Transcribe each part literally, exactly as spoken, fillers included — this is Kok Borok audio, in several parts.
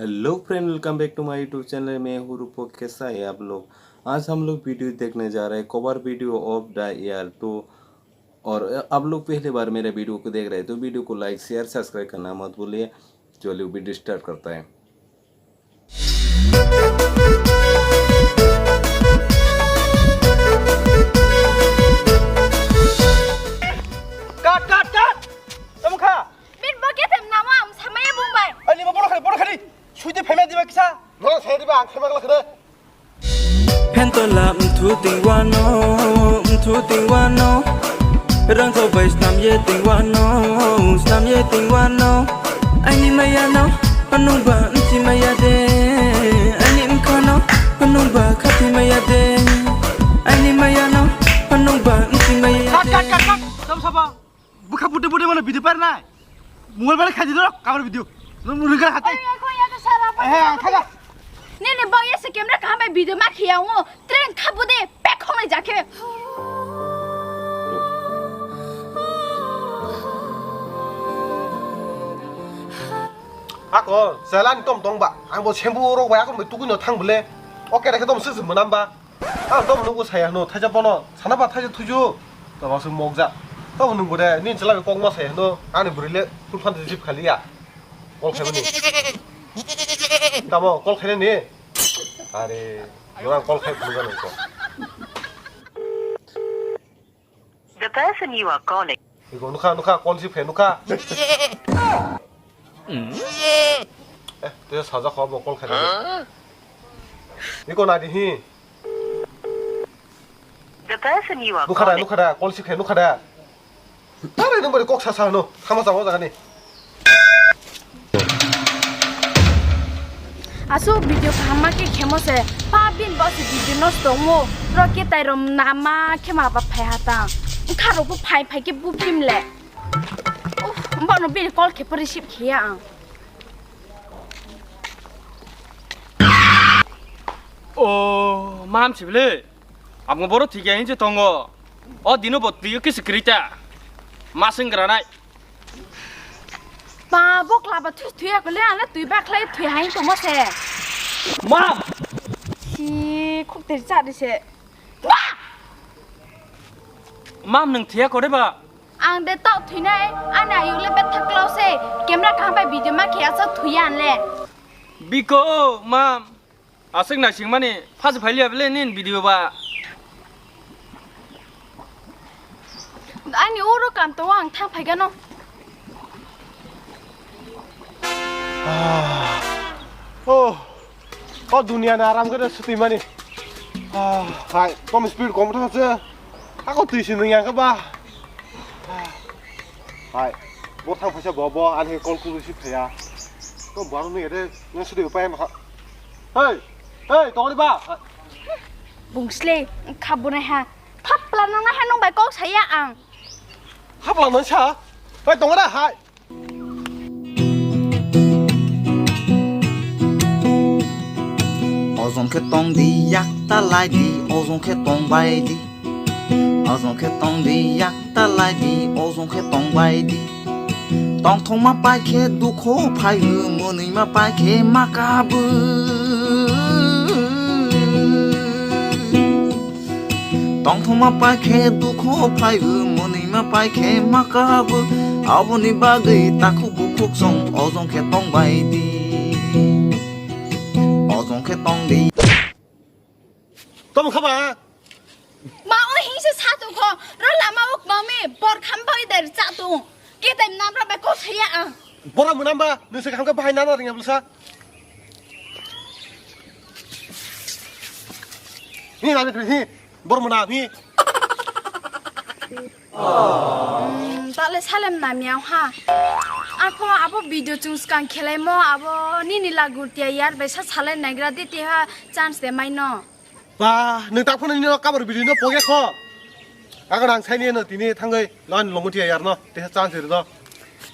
Hello friend, welcome back to my YouTube channel। मैं हूँ रूपक। कैसा है आप लोग? आज हम लोग वीडियो देखने जा रहे हैं cover video of the year two. और आप लोग पहली बार मेरे वीडियो को देख रहे हैं तो वीडियो को लाइक, शेयर, सब्सक्राइब करना मत भूलिए। चलिए वीडियो स्टार्ट करता है। Cut, cut, cut! Tamo kha? Bini bo khe themnamo ang samaya bung bai. Ani bo bono khani, bono khani. Suite phaima diba kisa? No, sai diba, ang phaima gla khade. Phentola mthu tingwano, mthu tingwano. Rangthok bai snam ye tingwano, snam ye tingwano. Aini maya no, panung ba mchi maya de. Aini mkha no, panung ba khati maya de. Aini maya no, panung ba mchi maya de. Cut, cut, cut, cut. Tamo sabo. Bwkha bude bude mano video par nai. Mobile bai khaidi doro, kamar video. Nwng rwgwla hatai. Oy, oy, oy, oy, sara, eh, ang thaga. Nini bo yese camera kaham bai video ma khiya ngo. Train kha bude pek khongnai jakhe. Ako, jalan tom tong ba. Ang bo sembu rok bai akon bai tukui no thang bole. Oke, rekhe tom sese manam ba. Ang tamo nungbo saya hwno, thaisa bono, sana ba thaisa thuju. Tamo se mokja. Tamo nungbo de, nini chwla bai kokma saya hwno, ani bwrwi le phul phan receive khaliya. Call khaimani. Tamo call khainani? Are, norang call khai phunukha nungkho. The person you are calling. Iko nukha, nukha, call si phe nukha. Eh, te sajak kho bo call khaina. Iko nadi hi. The person you are calling. Nukha da, nukha da, call si phe nukha da. Tare number kok sa sa no, thama sa o jaga ni. Asu video kaham ma khe khemo se, pa bin bo se video nosto mo, ro khe tai rom nama khe ma ba phai ha ta. Kha ro bo phai phai khe bu phim le. Uff, bo no bin call khe po receive khe ya ang. O, mam si bile. Amo boro thik ya hinse tongo. O dino bo twi kisi krita. Masing granai. Ba, bokla ba thui thui akole, ale twi ba khlai thui hai tongmo se. Mam! Si khuk teri cha de se. Ba! Mam, nwng thiya kore ba? Ang de tok thui nai, ani ayuk le bet thak klau se. Camera kaham bai video ma khe asa thui ya le. Biko, mam. Aswk naisingmani phasu phailiya bele nini video ba. Ani oro kam tongo, ang thang phaigano. Ah. Oh. O dunia ni aram gede sutimani. Ah, hai, kom speed kom thang se. Ako twi sini yang ke ba. Ah. Hai. Bo thang phaisa bo, bo ani call kulu si phaya. Ko bo ani ede nang sudi upai ma. Hei! Hei, tongri ba? Bungslei, khabunai ha. Thapla nang ha nung bai kok saya ang. Thapla nang sa? Hei, tongra hai. Ojong khe tong di, yak ta lai di, ojong khe tong bai di. Ojong khe tong di, yak ta lai di, ojong khe tong bai di. Tongthokma pai khe dukho phai o, mwnwima pai khe ma kabo. Tongthokma pai khe dukho phai o, mwnwima pai khe ma kabo. Aboni bagwi takhuk bukhuk song ojong khe tong bai di. Ojong khe tong di. Tamo kha ba? Ma o hingse sa tong kho, ro lama o kmami bor kham bai der cha tong. Ke tem nam ra bai ko saya ang. Bora munam ba, nung se kham ka bahai nana ringa blusa. Ni nani hi, bor munam hi. Hmm, tale salem namyang ha. Ako abo video chung skang khelaimo abo nini lagurtia yar bai sa salai naigra di tiha chance de maino. Ba, nung tak phone nini kabor video no poge kho. Ako nang sai ni no tini thangoi lon longutia yar no tiha chance ri no.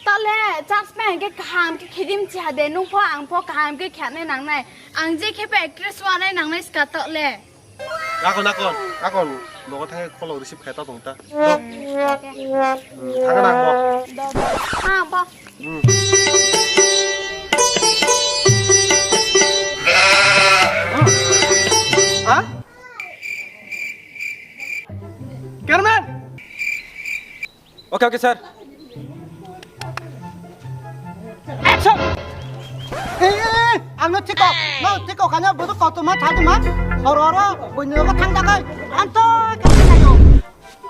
Tale chance pa hingke kaham ke khidim chiha de nung pho ang pho kaham ke khyane nangnai. Ang je khe pa actress wanai nangnai ska tole. Nakon, nakon, nakon. Nogo thangwi kholo receive khai ta tong ta. Do. Hmm, thangna bo. Do, do. Ha, bo. Hmm. Okay, okay, sir. Action! Eh, eh, eh, ang no tiko, no tiko kanya budu kotoma thaduma, horo horo, buini ko thang dakai, anto kanya kayo.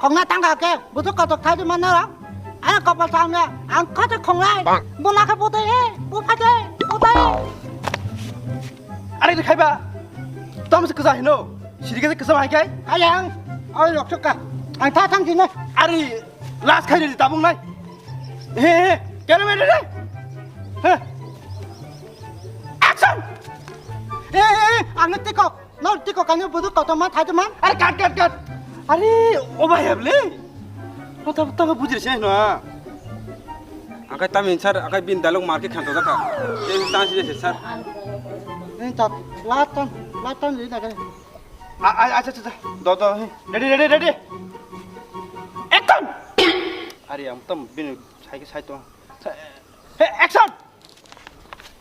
Khongna tangka khe, buthuk kotok thai di manna rok. Ano kopal samya, ang kote khonglai. Bang. Bona khe bote, eh, bo phai de, bote. Are de khaiba. Tamo se kwsa hino. Siri khe kwsa hai kai. Ayang, oi lok suka. Ang tha thang dine. Are, last khai de tabung nai. He, he, camera man de. He. Action. Eh, eh, eh, ang tiko. No, tiko kanya budu kotor ma thai man. Are cut, cut, cut. Are, o bai heble. O ta ta bujir se no. Akai tamin sir, akai bin dalok market khan to jaka. Ei tan sini sir. Ni ta latan, latan li na kani. A a a a. Do do. Ready, ready, ready. Action. Are am tam bin sai ke sai to. Hey, action.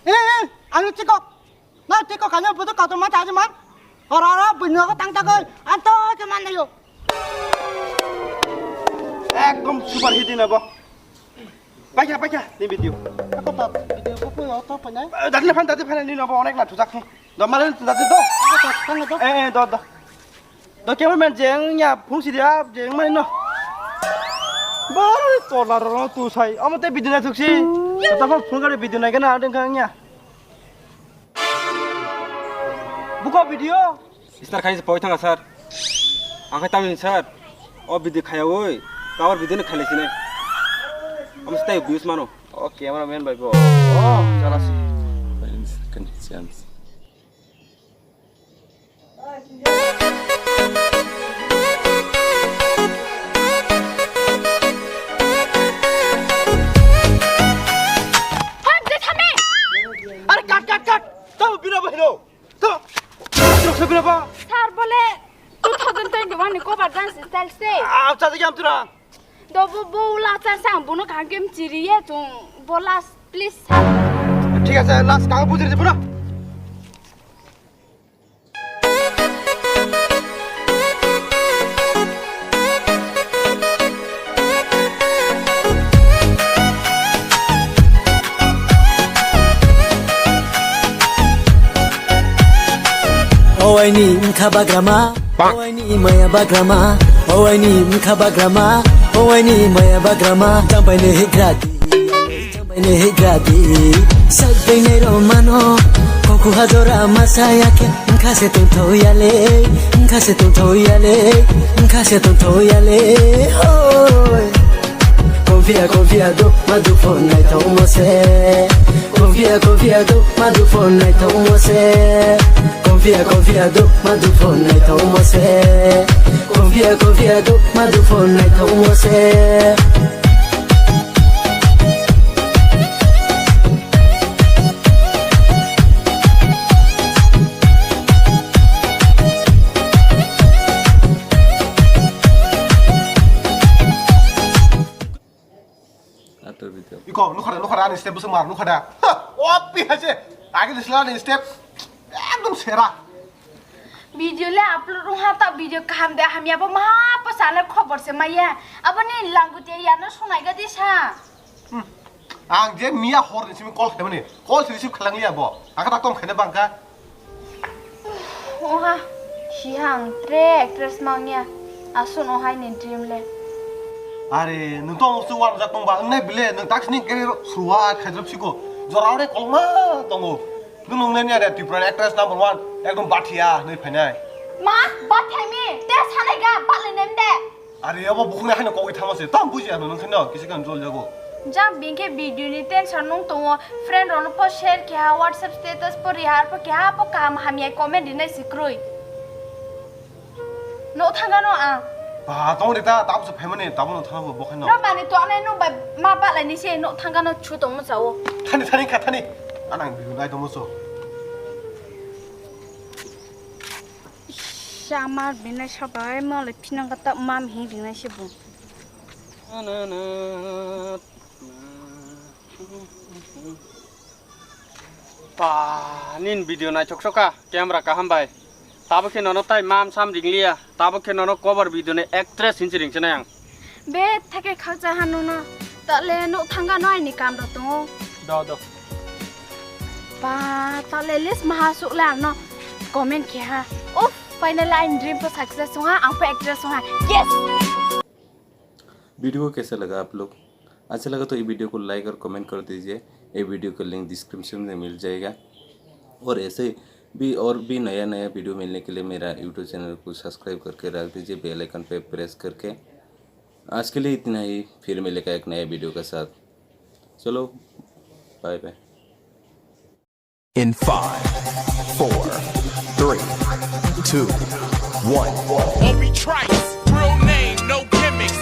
Eh, eh, ang tiko. Na tiko kanya budu kotor ma thai man. Horo horo buino ko tang tagoi. Anto ke man nayo. Ekdom super hit ni bo. Paikha, paikha, ni video. Ako ta video ko pui auto pa nai. Dati na fan, dati fan ni no bo onek na thujak ni. Do malen dati do. Ako ta thang do. Eh, eh, do do. Do cameraman jeng ya phung si dia jeng mai no. Bari tola ro tu sai. Amo te video na thuksi. Ta phone gari video na gana adeng kang ya. Buka video. Sir, khaini se poi thanga, sir. Ang khai tamni, sir. O video khaya oi. Cover video ni khailai sini. Am stai views mano. O cameraman bai bo. Oh, chala si. Second chance. Hop, je thame! Are cut, cut, cut! Tamo bina bahino! To, to, to, bina ba. Sir bole two thousand twenty-one ni cover dance style se. Ah, cha jam tura. Do bo, bo la cha sang bono kaham ke mchiri ye chung bo last, please, sir. Thik ase, last kaham bujiri dibo na. Owaini wngkha bagrama, owaini maya bagrama, owaini wngkha bagrama, owaini maya bagrama, champaini higra di. Bini higra di, sak bini romano, koku hajora masaya khe, wngkha se tongthoya le, wngkha se tongthoya le, wngkha se tongthoya le, oi. Konfia, konfia do, madu phone nai thong mo se. Konfia, konfia do, madu phone nai thong mo se. Konfia, konfia do, madu phone nai thong mo se. Konfia, konfia do, madu phone nai thong mo se. Ato video. Iko, nukha da, nukha da, ani step bwswk mar, nukha da. Ha, o pi hai se. Agi disla ani step. Ekdom sera. Video le upload wngha ta, video kaham de hamya bo ma pa sana khobor se maya. Aboni langgutia ya no sonai ga disa. Hmm. Ang je miya hor ni simi call khaimani. Call si receive khalang liya bo. Aka tak tong khaina bangka. Oha, siha ang tre actress mangya. Asun ohai ni dream le. Are, nung tong su wan jak tong ba, nai bile, nung tak sini kere suwa khai drop siko. Jora ore kolma tongo. Nung nung nai ni are Tripura actress number one, ekdom bathia nai phainai. Ma, bathia mi, te sanai ga, bat le nem de. Are abo bukhukni haino kogwi thangma se, tamo buji ano nung kheno kisi kan jol jago. Jang bingke video ni tension nung tongo, friend rokno po share keha, WhatsApp status po rihar po keha po kaham hamya comment rinai se kwrwi. No thangano ang. Ba tong rita tamo se phaimani tamo no thangbo bo khaino. No mani to anai no bai ma balai ni se no thangano chu tongmo sao. Thani thani kha thani. Anang video nai tongmo so. Shamar binai sabai malai phinang kata mam hi ringnai se bo. Pa, nin video naithok soka, camera kaham bai. Tabo khe nono tai mam sam ringliya, tabo khe nono cover video ni actress hinsi ringsinai ang. Be theke khakcha hanu no. Tale nuk thanga no aini kam ro tongo. Do, do. Ba, tale list maha suk le ang no comment khe ha. Uff, finally aini dream po success wngha, ang po actress wngha. Yes! Video को कैसा लगा आप लोग? अच्छा लगा तो ये वीडियो को लाइक और कमेंट कर दीजिए। ये वीडियो का लिंक डिस्क्रिप्शन में मिल जाएगा। और ऐसे भी और भी नया नया वीडियो मिलने के लिए मेरा यूट्यूब चैनल को सब्सक्राइब करके रख दीजिए, बेल आइकन पे प्रेस करके। आज के लिए इतना ही, फिर मिलेगा एक नया वीडियो के साथ। चलो, bye bye. In five, four, three, two, one. Obi Trice, real name, no gimmicks.